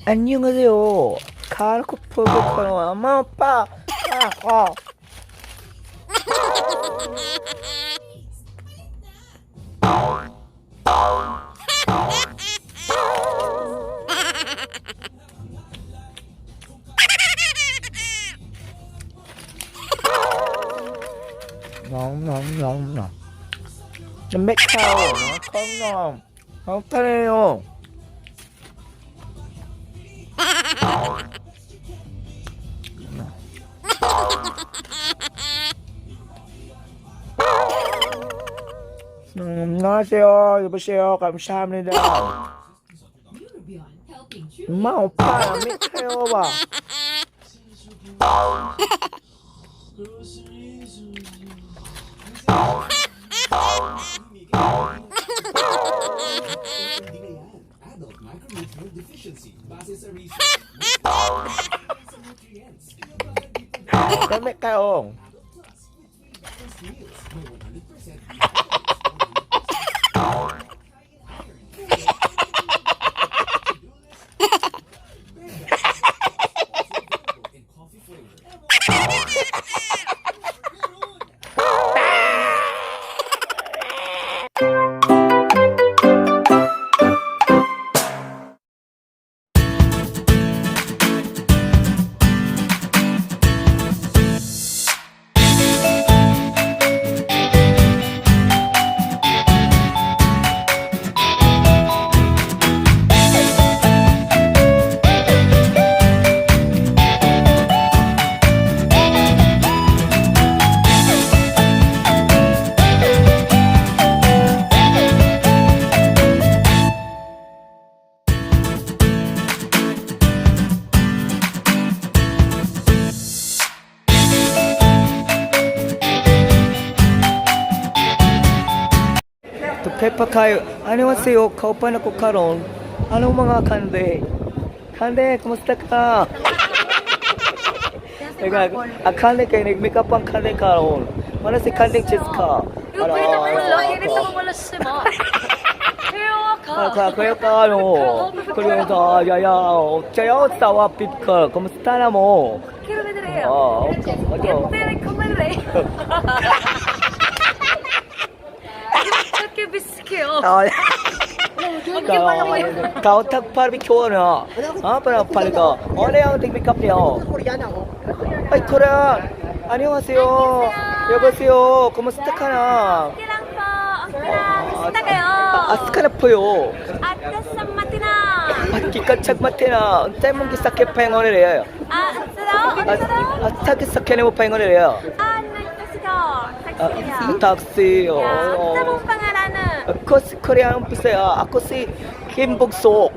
안녕하세요. 카르코프 엄마 아빠. 아, 어. nom nom nom nom. 메카오, 컴놈, 엉터네요. 안녕하세요. 여보세요. 감사합니다. 엄마, 오빠, 메카오 봐. Hindi na yan. Adult micronutrient deficiency. Base sa research. Sa nutrients. 메카오. Plus, with three balanced meals. May 100% vitamins, 100% high in iron, folate, also available in coffee flavor. Dugay pa kayo. 안녕하세요. Kauban ako karon. Anong mga kande? Kande, kumusta ka? Ega, ah, kande kay nag-makeup ang kande karon. Wala si kande Jessica. 아, 그럴까, 너. 그리고, 야, 야, 어째요? 싸와, 삐커. kumusta mo? 어, 맞아. 아, Kau tak parbi kyo na. Ah, para palga. Ole ang tigmi kapyo. Ay, Korean. 안녕하세요. 여보세요. kumusta ka na? Okay lang po. Okay lang. Kumusta kayo? 아스카나포요. Atas sa matina. 기까착 마테나. 짤몽기 사케 파행어를 Ah, ano daw? Ano daw? 아, 사케 사케네 모 파행어를 해요. Ah, nagtasi ko. 아, Taxi. 택시. Yeah. 어. Ano mong pangalan? 코스 코리안 부세요. 아코스 김복속.